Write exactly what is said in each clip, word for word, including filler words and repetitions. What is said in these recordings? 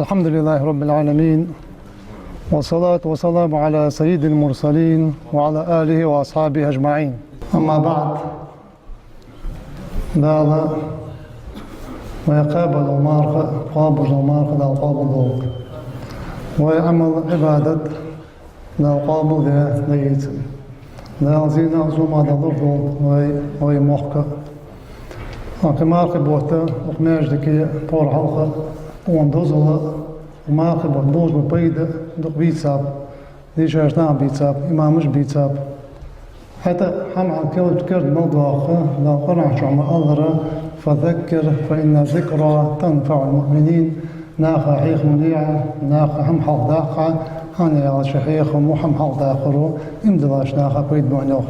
الحمد لله رب العالمين، والصلاة والسلام على سيد المرسلين وعلى آله وأصحابه أجمعين. أما بعد، Дала вай кхаьба дола марха, кхоабаш дола марха Дала къоабал долда. Вай Ӏамал, Ӏибадат Дала къоабал де дайийца. Дала зенах, зуламах Дала лорадолда вай, вай мохк. Укх мархий бутт, укх маьждиге тхьовра хьалха, тхона дозал, укх мархий бутт болаш ба пайда дукха бийцаб, дийшача наха бийцаб, имамаша бийцаб. ХӀаьта хӀама хьа кел-, керда мел доаккх, Дала Къуръан чу ма аллара: «فذكر فإن الذكرى تنفع المؤمنين». Наха хьехам де Ӏа, наха хӀама хьалхадаккха, хӀана аьлча хьехамо, хӀама хьалхадаккхаро иман диллача наха пайда бу, йоах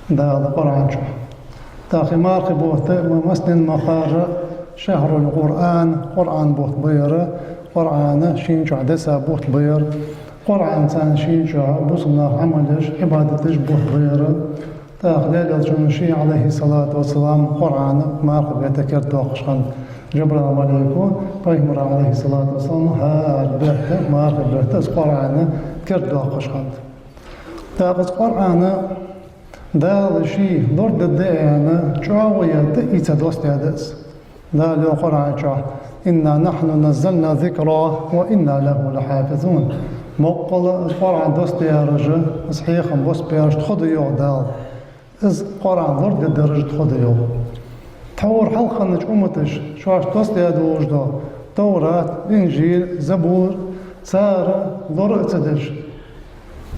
Дала Къуръан чу. ТӀаккха мархий бутт ма массанена ма харра шахьрул Къуръан, Къуръан бутт ба ер, Къуръан шийна чу деса бутт ба ер. Къуръанца шийна чу бусалба наха Ӏамал еш, Ӏибадат деш бутт ба ер. ТӀаккха Даьла Элчано ше, Ӏалайхи ссалату вассалам, Къуръан мархий бетта кердадоаккхаш хиннад. Джабраил малайко Пайхамара, Ӏалайхи ссалату вассалам, хӀара бетта, мархий бетта, из Къуръан кердадоаккхаш хиннад. ТӀаккха из Къуръан Дала ше лорадергда аьнна чӀоагӀо а тӀаийца доссадаьд из. Дала йоах Къуръан чу: «إنا نحن نزلنا الذكر وإنا له لحافظون». Боккъала из Къуръан доссадаьраш а, из хьехам боссабаьраш а тхо да, йоах Дала. Из Къуръан лорадергдараш а тхо да, йоах. Тхьовра хьалха хиннача умматаша шоашта доссадаь долаш дола Товрат, Инжил, Забур, цар лора а ца деш,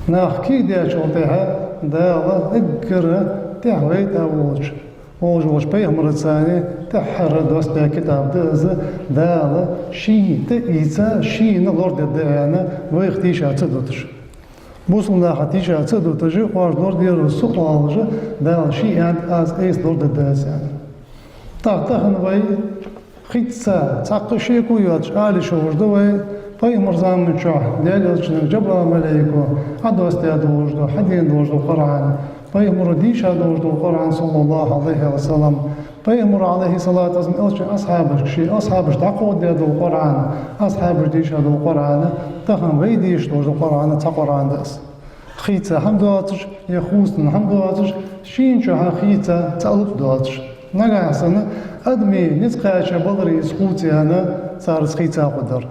нах кийдаьчул тӀехьа Дала эггара тӀехьа вайта волча, волаш волча пайхамарца тӀеххьара доссадаь китаб да из. Дала ше тӀаийца, шийна лорадергда аьнна, вайх тийша ца дуташ. Бусалба наха тийша ца дуташ, оаш лораде со оалаш, Дала ше аьннад: «Аз айса лорадергда из», аьнна. ТӀаккха тахан вай хица, цхьаккха шеко йоацаш ала йиш йолаш да вай, Пайхамара заман чу Даьла Элчанга Джабраил малайко хьадоссадаь долаш дола, хьадена долаш дола Къуръан, Пайхамаро дийша долаш дола Къуръан, саллаллахӀу Ӏалайхи ва саллам, Пайхамаро, Ӏалайхи ссалату вассалам, Элчан асхьабашка, ший асхьабашта дӀакховдадаь дола Къуръан, асхьабаша дийша дола Къуръан, тахан вай дийша долаш дола Къуръан цхьа Къуръан да из. Хийца хӀама доацаш, е хувцаденна хӀама доацаш, шийна чухьа хийца цхьа алап доацаш. Нагахьа санна адамий низ кхаьча баларе из хувцаенна, цар из хийца кхоадар.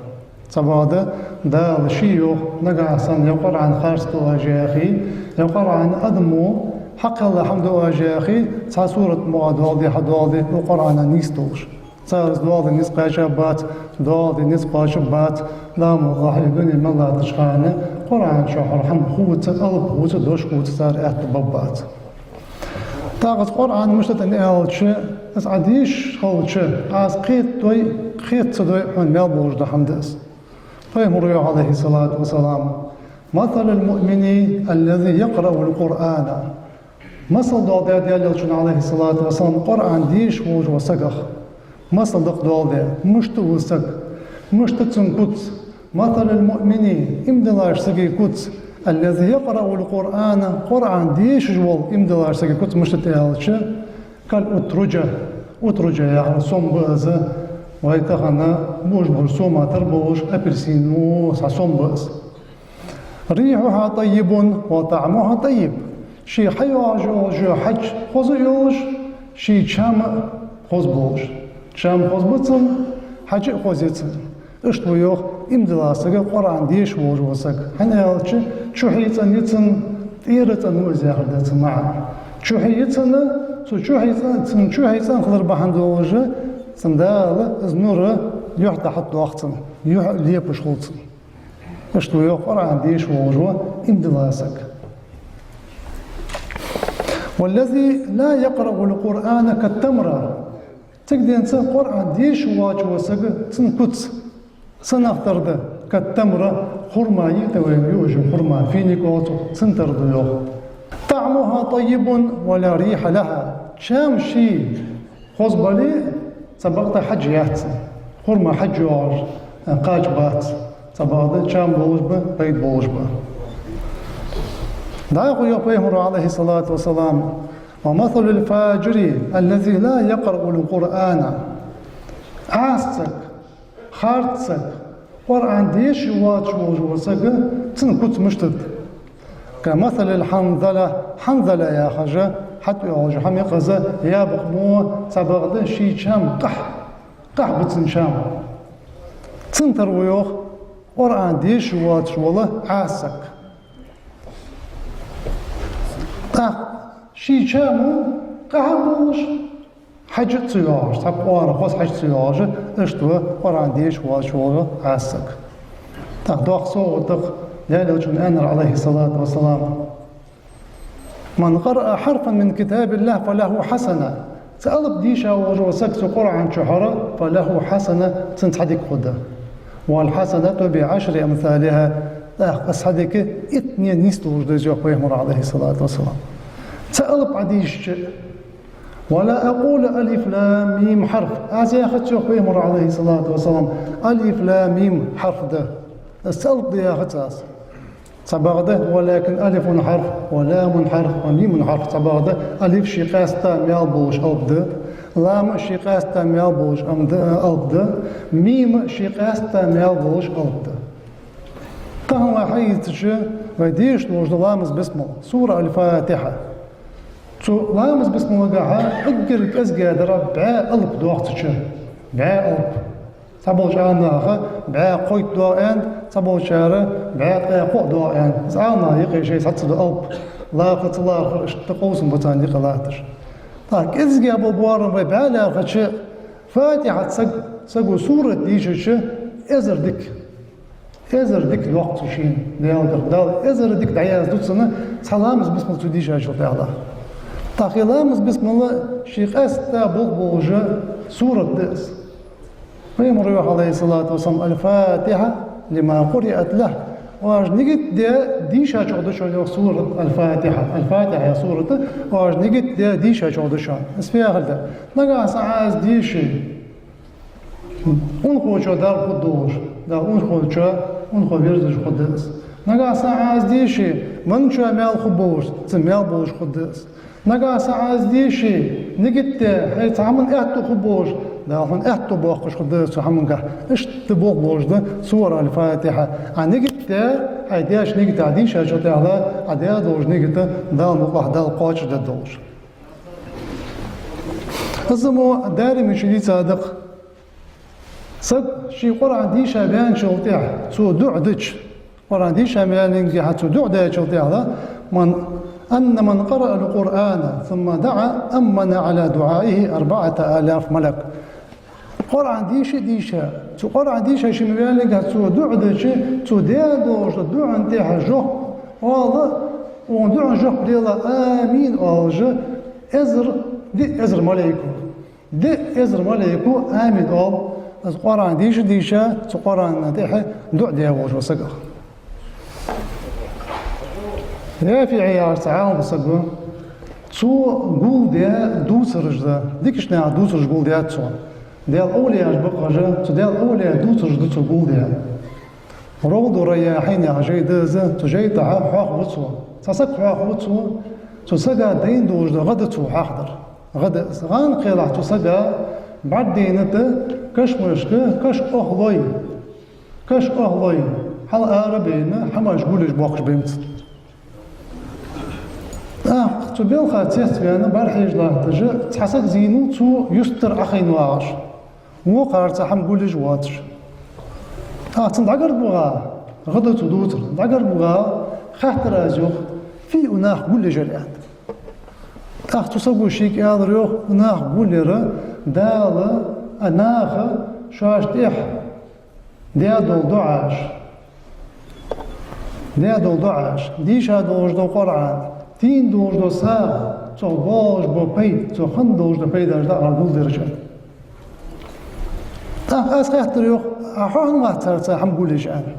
Цхьабакъда, Дала ше йоах, нагахьа санна ер Къуръан харц ду оаш яхе, ер Къуръан адамо хьакхелла хӀама ду оаш яхе, цхьа сурат мукъагӀа доаладе, хьадоаладе, ер Къуръан нийса долаш. Цар из доаладе низ кхаьчабац, доаладе низ кхоачабац, Дала мукъагӀа ер дуне мел латтача хана Къуръан чухьара хӀама хувца, алап хувца, дош хувца цар аьттув бергбац. ТӀаккха из Къуръан мишта да аьлча, из Ӏа дийша хилча, Ӏа из кхетадой, кхета ца дой, хьона маьл болаш дола хӀама да из. Пайхамаро йоах, Ӏалайхи ссалату вассалам: «مثل المؤمن الذي يقرأ القرآن». Масал доаладаьд Даьла Элчано, Ӏалайхи ссалату вассалам, Къуръан дешаш волаш волча сагах. Масал да-кх доаладаь, мишта ва саг, мишта цун куц. «مثل المؤمن», иман диллача сага куц, «الذي يقرأ القرآن», Къуръан дешаш волча иман диллача сага куц мишта да аьлча, «كالأترجة». Утруджа яхар сом ба из, вай тахан буаш бола сома тара болаш, апельсина цхьа сом ба из. «ريحها طيب وطعمها طيب». Ший хьайоагӀаш йола хьаж хоза йолаш, ший чам а хоза болаш. Чам хоза ба цун, хьаж а хоза я цун. Иштта ва, йоах, иман дилла саг, Къуръан дешаш волаш вола саг. ХӀана аьлча, чухье цӀена я цун, тӀера цӀена ва из яхар да цун маӀан. Чухье я цун, цу чухье цӀена, цун чухье цӀена хилар бахьан долаш, цун Дала из нур юхь тӀа хьатӀадоаккх цун, юхь лепаш хул цун. Иштта ва, йоах, Къуръан дешаш волаш вола иман дилла саг. «والذي لا يقرأ القرآن كالتمرة». Цига денз Къуръан дешаш воацаш вола саг, цун куц цунах тара да, «كالتمرة», хурма йита вайна юаш йола хурма, финик оал цох, цун тара да, йоах. «طعمها طيب ولا ريح لها». Чам ший хоза бале а, цхьабакъда хьаж яц цун. Хурма хьаж йоагӀаш кхача бац. Цхьабакъда чам болаш ба, пайда болаш ба. ДӀахо йоах Пайхамаро, Ӏалайхи ссалату вассалам: «ومثل الفاجر الذي لا يقرأ القرآن». Ӏаса саг, харц саг, Къуръан дешаш воацаш волаш вола саг, цун куц мишта да? كمثل الحنظلة, хьанзала яхаш хьатӀайоагӀаш хӀама я-кх из, япкъамо цхьабакъда ший чам къахь, къахь ба цун чам. Цун тара ва, йоах, Къуръан дешаш воацаш вола Ӏаса саг. ТӀаккха ший чам къахьа волаш, хьаж ца йоагӀаш, цхьа къора хоза хьаж ца йоагӀаш, иштта ва Къуръан дешаш воацаш вола Ӏаса саг. ТӀаккха доккха совгӀат да-кх, Даьла Элчано аьннар, عليه الصلاة والسلام: من قرأ حرفا من كتاب الله فله حسنة. Цхьа алап дийша волаш вола саг цу Къуръан чу хьора, فله حسنة, цунна цхьа дика хургда. والحسنة بعشر أمثالها. ТӀаккха из цхьа дика иттанена нийсдолаш да из, йоах пайхамаро, عليه الصلاة والسلام. Цхьа алап Ӏа дийшача, ولا أقول ألف لام ميم حرف. Аз яхац, йоах пайхамаро, عليه الصلاة والسلام, алиф лам мим хьарф да. Из цхьа алап да яхац аз. Цхьабакъда, ولكن ألف حرف ولام حرف وميم حرف. Цхьабакъда, алиф ший къаьстта маьл болаш алап да, лам ший къаьстта маьл болаш ам да, алап да, мим ший къаьстта маьл болаш алап да. Тахан вай хьаийцача, вай дешаш долаш да ламаз бисмал, сура Аль-Фатихьа. Цу ламаз бисмаллагахьа эггара кӀезига дар бӀаь алап доагӀа цу чу. БӀаь алап. Цхьаболча Ӏаламнаха бӀаь кхойтта доагӀа аьннад, цхьаболчар бӀаь ткъаь кхоъ доагӀа аьннад. Из Ӏаламнаха юкъе шоай цхьацца да алап. Лакха, ца лакха, иштта къовсам ба царна юкъе латташ. ТӀаккха кӀезига бола боарам ба бӀаь лаьрхӀача, Фатихьа саг, саго сурат дийшача, эзар дика. Эзар дика доаккх цо шийна Даьлагара. Дала эзар дика дӀаязду цунна, цхьа ламаз бисмал цо дийшачул тӀехьагӀа. ТӀаккха из ламаз бисмал ший къаьстта болх болаш сурат да из. Пайхамаро йоах, عليه الصلاة والسلام: الفاتحة لما قرئت له. Оаш нигат даь дийшачох да шоана, йоах, сурат Аль-Фатихьа. Аль-Фатихьа яха сурат оаш нигат даь дийшачох да шоана. Из фу яхилга да? Нагахьа санна Ӏа из дийша, унахочоа дарба хургдолаш, да, унахочоа, унахо верзаш хургда из. Нагахьа санна Ӏа из дийша, венначоа маьл хургболаш, цун маьл болаш хургда из. Нагахьа санна Ӏа из дийша, нигат даь, хьай цу хӀаман аьттув хургболаш, Дала хьона аьттув боаккхаш хургда из цу хӀамангахьа. Иштта болх болаш да сура Аль-Фатихьа. Ӏа нигат даь, хьай даьча нигатах дийшачул тӀехьагӀа, Ӏа даь долча нигата Дала мукъалахь Дала кхоачашдергдолаш. Из мо даримича дийца да-кх. Саг ший Къуръан дийша ваьнначул тӀехьагӀа, цо дуӀа дича, Къуръан дийша ваьнначул тӀехьагӀа цо дуӀа даьчул тӀехьагӀа, من، أن من قرأ القرآن ثم دعا أمن على دعائه أربعة آلاف ملك. Къуръан дийша а дийша, цу Къуръан дийша шийна ваьнначул тӀехьагӀа цо дуӀа дича, цо даь долча дуӀан тӀехьа жоп оал, цу дуӀан жоп лела, амин оалаш, эзар, диъ эзар малайко. Диъ эзар малайко амин оал, из Къуръан дийша а дийша, цу Къуръана тӀехьа дуӀа даь волча сагах. РафиӀий яхаш цхьа Ӏаламсаг ва, цо гулдаь дувцараш да, дикача наьха дувцараш гулдаьд цо. Даьла овлияаш ба-кх уж, цу Даьла овлияий дувцараш да цо гулдаь. «Равду Райяхьин» яха жай да из, цу жай тӀа хьоахаву цо. Цхьа саг хьоахаву цо, цу сага дайна долаш да гӀад цо хьоахадар. ГӀад, из гӀан кхелахь цу сага бӀаргадайнад кашамашка каш охалой. Каш охалой, хьал ара а бейна, хӀамаш гулъеш боаккхаш бенацар. ТӀаккха цу балха цецваьнна, бӀарахьежа латташ, цхьа саг зийнав цо юстара Ӏохайна вагӀаш, вокхарца хӀама гулъеш воацаш. ТӀаккха цунна дӀагарга ваха, гӀад цо дувцар, дӀагарга ваха, хаьттар аз, йоах, фу я укх наха гулъеш яр, аьнна. ТӀаккха цу саго шийга аьлар, йоах, укх наха гулъяр Дала, а, наха шоашта тӀехьа даь дола дуӀаш, даь дола дуӀаш, дийша долаш дола Къуръан, тийна долаш дола сагӀа, цох болаш бола пайда, цох хинна долаш дола пайдаш да гулдераш. ТӀаккха аз хаьттар, йоах, а хьо хӀана вац царца хӀама гулъеш, аьнна.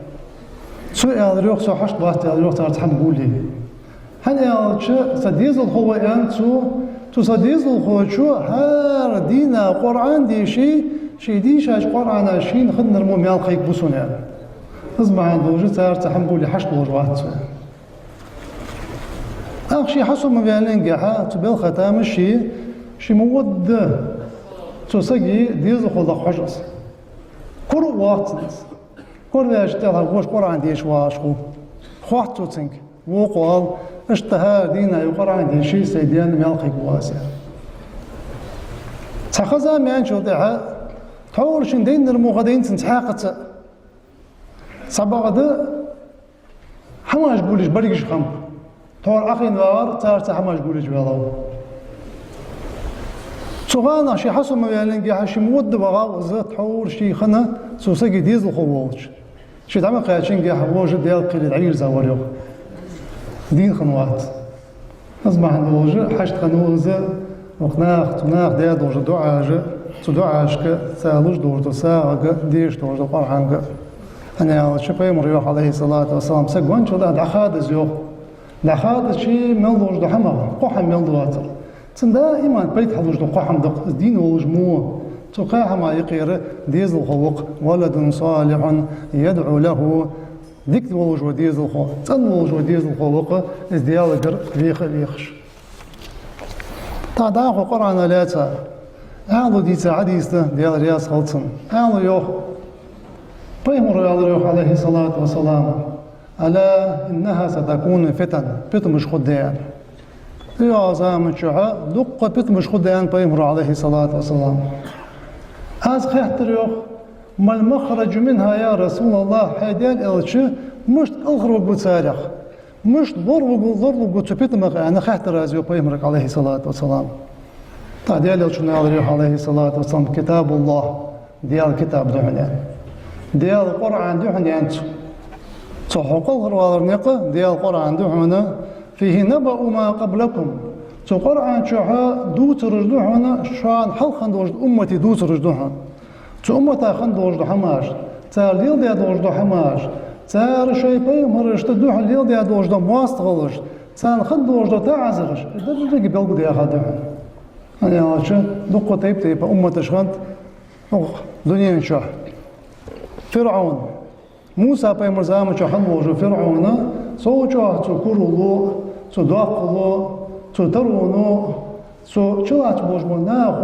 Цо аьлар, йоах, со хьашт вац, аьлар, йоах, царца хӀама гулъе. ХӀана аьлча, са дезалхо ва, аьннад цо, цу са дезалхочо хӀара дийнахьа Къуръан дийшача, ше дийшача Къуръана шийна хиннар мо маьл кхайкабу сона, аьннад. Из бахьан долаш царца хӀама гулъе хьашт волаш вац со. ТӀаккха ше хьасомаваьннинге хьа, цу балха тамаш ше, ше ма вадда цу сага дезалхо лакха хьожаш. Кура а воаццаш. Корваьча тӀехьа гӀош Къуръан дешаш вагӀаш хул. Хоатт цо цунга, вокхо оал: «Иштта хӀара дийнахьа Къуръан дийшача, сай даьна мел кхайкаргва аз». Цхьа ха-зама яьнначул тӀехьа тхьовра шийна дайнар мо ха дайнад цунна цхьаькхаза. Цхьабакъда хӀамаш гулъеш баргаш хиннаб. Тхьовра Ӏохайна вагӀар, царца хӀамаш гулъеш ваьлар. Цу хана ше хьасомаваьнна гихьа ше ма вадда вагӀа из, тхьовра ше хинна цу сага дезалхо волча. Ше дӀа ма кхаьчанна гихьа вож Даьла кхеле дӀавийрза вар, йоах. Дийна хиннавац. Из бахьан долаш хьашт хиннав из, укх наха, цу наха даь долаш дола дуӀаш, цу дуӀашка, цар луш долаш дола сагӀага, дешаш долаш дола Къуръанга. ХӀана аьлча пайхамара йоах, Ӏалайхи ссалату вассалам, саг венначул тӀехьа дӀахада из, йоах. ДӀахадача мел долаш дола хӀама, кхо хӀама мел доацар. Цунна даим пайда хьалуш дола кхо хӀама да-кх, из дийна волаш мо. Цу кхаь хӀаман юкъера дезалхо ва-кх, «ولد صالح يدعو له». Дика волаш вола дезалхо, цӀена волаш вола дезалхо ва-кх, из Даьлагара веха а вехаш. ТӀаккха дӀахо Къуръана лаьца, Ӏаьлас дийца хьадис да, Даьла раьза хилва цунна. Ӏаьлас йоах, пайхамара аьлар йоах, Ӏалайхи ссалату вассалам: «ألا إنها ستكون فتن». Питамаш хургда, аьнна. ЙоагӀача заман чухь дуккха питамаш хургда, аьннад пайхамара, Ӏалайхи ссалату вассалам. Аз хаьттар йоах: «ما المخرج منها يا رسول الله؟» ХӀай Даьла элча, мишта кӀалхарваргва царех? Мишта лоралургва, лоралургва цу питамах, аьнна, хаьттар аз йоах пайхамарга, Ӏалайхи ссалату вассалам. ТӀаккха Даьла элчано аьлар йоах, Ӏалайхи ссалату вассалам: «كتاب الله». Даьла китаб да хьона, аьнна. Даьла Къуръан да хьона, аьннад цо. Цу хьо кӀалхарвалара никъ Даьла Къуръан да хьона. «فيه نبأ ما قبلكم». Цу Къуръан чухь дувцараш да хьона, шоана хьалха хинна долаш дола уммата дувцараш да хьона. Цу уммата хинна долаш дола хӀамаш, цар леладаь долаш дола хӀамаш, цар шоай пайхамарашта духьал леладаь долаш дола моастагӀалаш, царна хинна долаш дола таӀазараш, деррига белгалдаьха да хьона. ХӀана аьлча, дуккха тайп-тайпара умматаш хиннад укх дунен чухь. ФирӀавн. Муса пайхамара заман чухь хинна волаш вола ФирӀавн, цул чӀоагӀа цо курал, цо доккхал, цо таро, цо чулаьцаш болаш бола нах,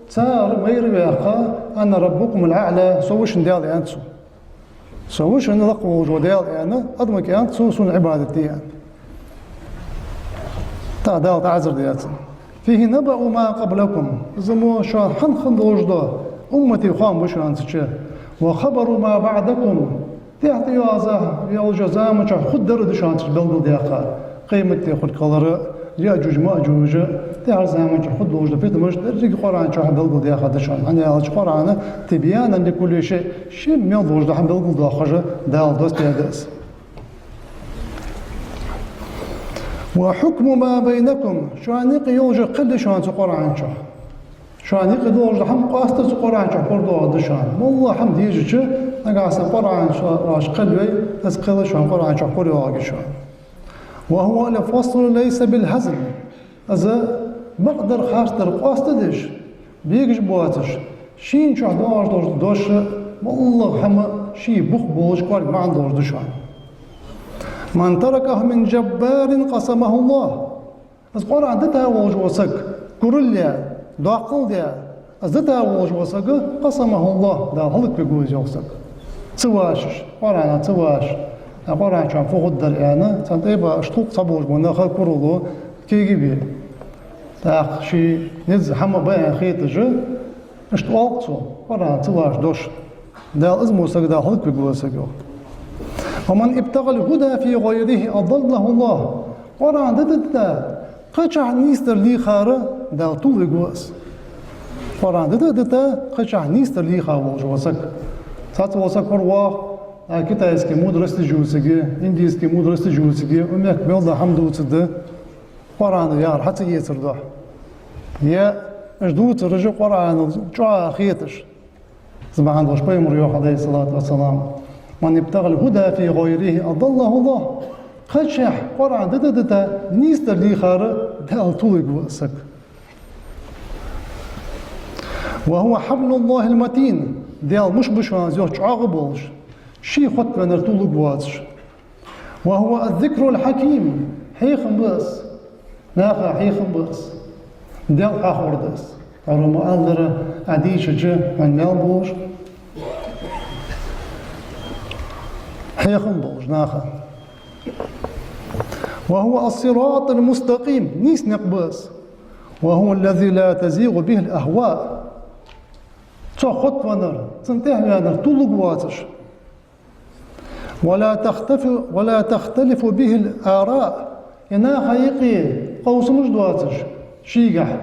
цар майра ваьккха: «أنا ربكم الأعلى», со ва шун Даьла, аьннад цо. Со ва шун лакха волаш вола Даьла, аьнна, адамашка аьннад цо, сона Ӏибадат де, аьнна. ТӀаккха Дала тӀаӀазар даьд цунна. «فيه نبأ ما قبلكم». Из мо шоана хьалха хинна долаш дола уммата хоам ба шоана цу чу. «وخبر ما بعدكم». ТӀехьа тӀайоагӀаш йолча заман чухь хургдар да шоана цу чу белгалдаьккха. Къематди хургхилар, Яъжуж-Маъжуж, тӀехьарча заман чухь хургдолаш дола питамаш, деррига Къуръан чухь белгалдаьха да шоана. ХӀана аьлча Къуръан «تبيانا لكل شيء», ше мел долаш дола хӀама белгалдоахаш Дала доссадаьд из. «وحكم ما بينكم», шоана юкъе йолаш йола кхел я шоана цу Къуръан чухь. Шоана юкъе долаш дола хӀама къоастадар цу Къуръан чухь кура доагӀаргда шоана. МоллагӀа хӀама дешача, нагахьа санна Къуръан чу оаш кхел йой, из кхел шоана Къуръан чухь кура йоагӀаргья шоана. «وهو الفصل ليس بالهزل». Из бакъдар, харцдар къоастадеш, бегаш боацаш, шийна чухь доагӀаш долаш дола дош, моллагӀа хӀама ший бух болаш, кӀоарга маӀан долаш да шоана. «من تركه من جبار قصمه الله». Из Къуръан дита волаш вола саг, курал даь, доккхал даь, из дита волаш вола саг, «قصمه الله», Дала хӀалаквергва из, йоах, саг. Ца вашаш, Къуръана ца вашаш, а Къуръан чухь фу хургдар аьнна, цхьан тайпара аш тхулг ца болаш бола нах курал, кегий бе. ТӀаккха ший низ хӀама ба аьнна хеташ, иштта оал-кх цо, Къуръана ца вашаш дош. Дала из мо саг, Дала хӀалаквергва из саг, йоах. «ومن ابتغى الهدى في غيره أضله الله». Къуръан дита-дита, кхычахьа нийсдар лийхар Дала тувлавергва из. Къуръан дита-дита, кхычахьа нийсдар лийха волаш вола саг. Цхьацца вола саг кура воагӀа, а, китайски мудросташ ювцаргья, индийски мудросташ ювцаргья, укх мехка мел дола хӀама дувцаргда, Къуръано яхар хьа ца эцар духьа. Е уж дувцараш Къуръанал чӀоагӀа хеташ. Из бахьан долаш пайхамара йоах, Ӏалайхи ссалату вассалам: «من ابتغى الهدى في غيره أضله الله». Кхычахьа Къуръан дита-дита нийсдар лийхар Дала тувлавергва из саг. «وهو حبل الله المتين». Даьла муш ба шоана из, йоах, чӀоагӀа болаш, ший хотвеннар тувлавергвоацаш. «وهو الذكر الحكيم». Хьехам ба из. Наха хьехам ба из. Даьла хьоахавар да из. ӀуламаӀо аьлар, Ӏа дийшача хьона маьл болаш, хьехам болаш наха. وهو الصراط المستقيم, нийса никъ ба из. وهو الذي لا تزيغ به الأهواء. Цох хоттавеннар, цунна тӀехьавеннар туллуг воацаш. ولا تختف، ولا تختلف به الآراء. Е наха юкъе къовсамаш доацаш шийгахьа.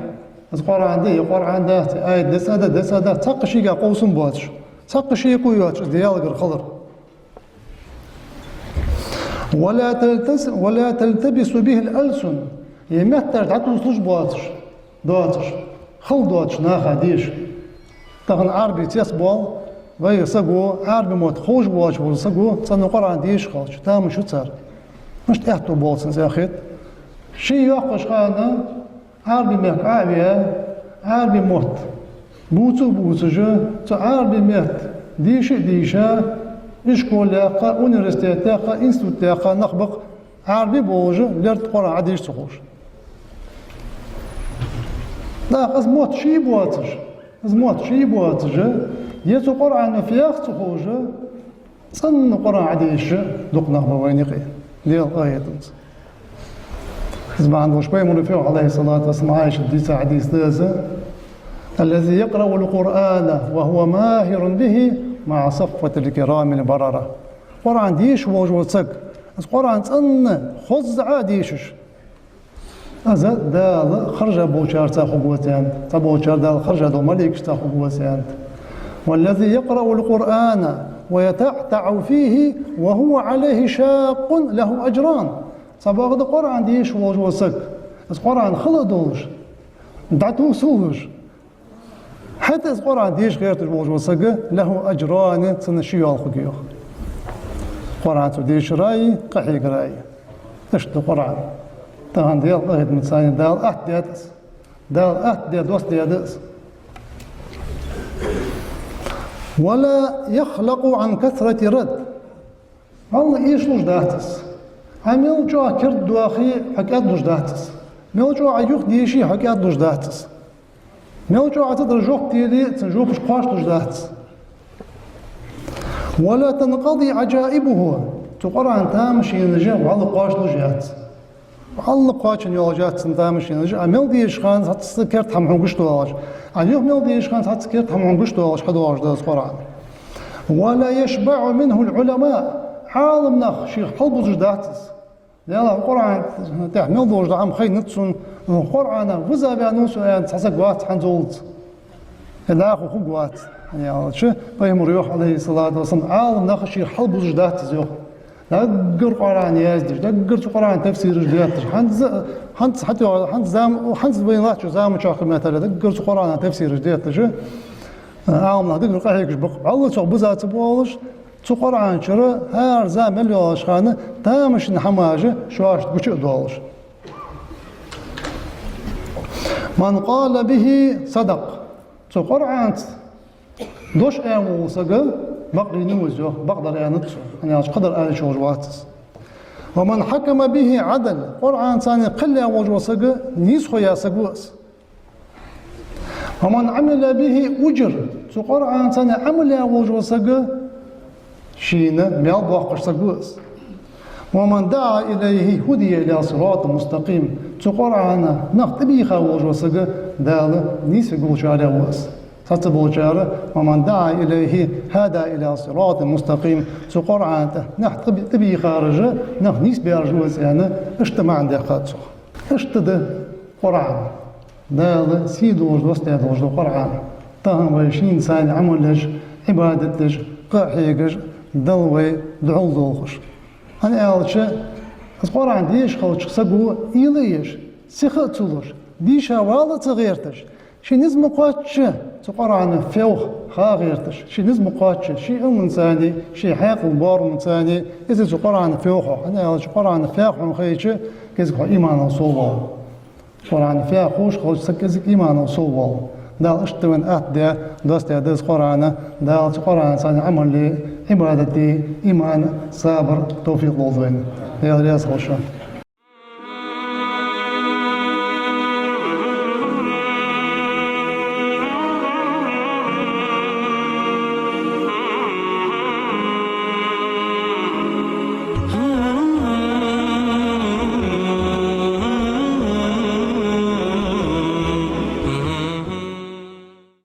Из Къуръан да, е Къуръан дац, аят децаде, децаде, цхьаккха шийгахьа къовсам боацаш. Цхьаккха шеко йоацаш из Даьлагара хилар. ولا تلتس-، ولا تلتبس به الألسن. Е метташ дӀатувсалуш боацаш, доацаш, хала доацаш наха деша. Тахан Ӏарбий цецбоал, вай саго, Ӏарбий мотт ховш воацаш вола саго, цӀена Къуръан деша хилча, тамаш ю цар. Мишта аьттув боал цунна, цӀена хет. Ший йоккхача хана Ӏарбий мехка Ӏо а ваь, Ӏарбий мотт бувца а бувцаш, цу Ӏарбий метта деша а дийша, ишколехха, университетехха, институтехха нах ба-кх Ӏарбий болаш, лерттӀа Къуръан Ӏодеша ца ховш. ТӀаккха из мотт ший боацаш, из мотт ший боацаш, е цу Къуръана фу йоах ца ховш, цӀена Къуръан Ӏодешаш дукха нах ба вайна юкъе, Даьла къахетамца. Из бахьан долаш Пайхамара фу йоах, عليه الصلاة والسلام, Ӏайшата дийца хьадис да из: الذي يقرأ القرآن وهو ماهر به مع الصفوة الكرام البررة. Къуръан деша волаш вола саг, из Къуръан цӀена, хозза Ӏодешаш, из Дала хержа болчарца хургва, аьннад. Цхьаболчар Дала хержа дола малейкашца хургва, аьннад. والذي يقرأ القرآن ويتتعتع فيه وهو عليه شاق له أجران. Цхьабакъда Къуръан деша волаш вола саг, из Къуръан хала а долаш, дӀатувсалуш, хӀаьта из Къуръан деша гӀерташ волаш вола саг, له أجران, цунна ши йоал хургья, йоах. Къуръан цо дешараи, къахьегараи. Иштта да Къуръан. Тахан Даьла къахетамца Дала атта даьд из. Дала атта даь доссадаь да из. ولا يخلق عن كثرة الرد. ВӀалла эшалуш дац из. Ӏа мел чӀоагӀа керда доахе, хьакӀаьдлуш дац из. Мел чӀоагӀа юха деше, хьакӀаьдлуш дац из. Мел чӀоагӀа цу тӀара жоп деле, цун жопашка кхоачалуш дац из. ولا تنقضي عجائبه. Цу Къуръана тамашенаш вӀалла кхоачалуш яц. ВӀалла кхоачаш йолаш яц цун тамашенаш, Ӏа мел дешача хана цхьацца керда хӀама хьона гуш доагӀаш, Ӏа юха мел дешача хана цхьацца керда хӀама хьона гуш доагӀаш, хьадоагӀаш да из Къуръан. ولا يشبع منه العلماء. Ӏаламнах шийх хьалбузаш дац из. Даьла Къуръана тӀа мел долаш дола хӀама хайнад сона, Къуръана виза ваьннав со аьнна цхьа саг вац хӀанзалца. Е наха хургвац. ХӀана аьлча, Пайхамара йоах, عليه الصلاة والسلام, Ӏаламнах шийх хьалбузаш дац из, йоах. Даггара Къуръан яздеш, даггара цу Къуръана тафсираш детташ. ХӀанз, хӀанз хьатӀа, хӀанз зам-, хӀанз вайна латтача заман чухь хӀама тара, даггара цу Къуръана тафсираш детташ, Ӏаламнах даггара къахьегаш ба-кх. ВӀалла цох биза ца боалаш, цу Къуръана чура хӀара зама мел йолча хана тамашийна хӀамаш шоашта гуча а доалаш. من قال به صدق. Цу Къуръанца дош аьнна вола саг бакъдолаш ва из, йоах, бакъдар аьннад цо, хӀана аьлча кхыдар аьлча волаш вац из. ومن حكم به عدل. Къуръанца кхел аьнна волаш вола саг нийсхо яь саг ва из. ومن عمل به أجر. Цу Къуръанца Ӏамал яь волаш вола саг шийна маьл боаккхаш саг ва из. ومن دعا إليه هدي إلى صراط مستقيم. Цу Къуръана нах тӀабийха волаш вола саг Дала нийсвергволчарех ва из. Цхьацца болчар: ومن دعا إليه هدى إلى صراط مستقيم. Цу Къуръана тӀа нах тӀаби-, тӀабийхараш, нах нийсбаьраш ва из аьнна, иштта маӀан даьккхад цох. Иштта да Къуръан. Дала сий долаш, доссадаь долаш да Къуръан. Тахан вай шийна цунца Ӏамал еш, Ӏибадат деш, къа а хьегаш, Далла вай духьал долхаш. ХӀана аьлча, из Къуръан деша хилча саго уйла а еш, сиха а ца луш, дийша вала а ца гӀерташ, ший низ ма кхоачча, цу Къуръана фу йоах ха а гӀерташ, ший низ ма кхоачча, ший Ӏилманцеи, ший хьаькъал боарамцеи, из цу Къуръана фу йоах хьона, хӀана аьлча Къуръана фу йоах хьона хайча, кӀезига хьо иманал соввоал. Къуръана фу йоах ховш хилча саг кӀезига иманал соввоал. Дала иштта вайна атта даь, доссадаь да из Къуръан, Дала цу Къуръанца Ӏамали, Ӏибадати, иман, сабар, товфикъ лолда вайна. Даьла раьза хилва шоана.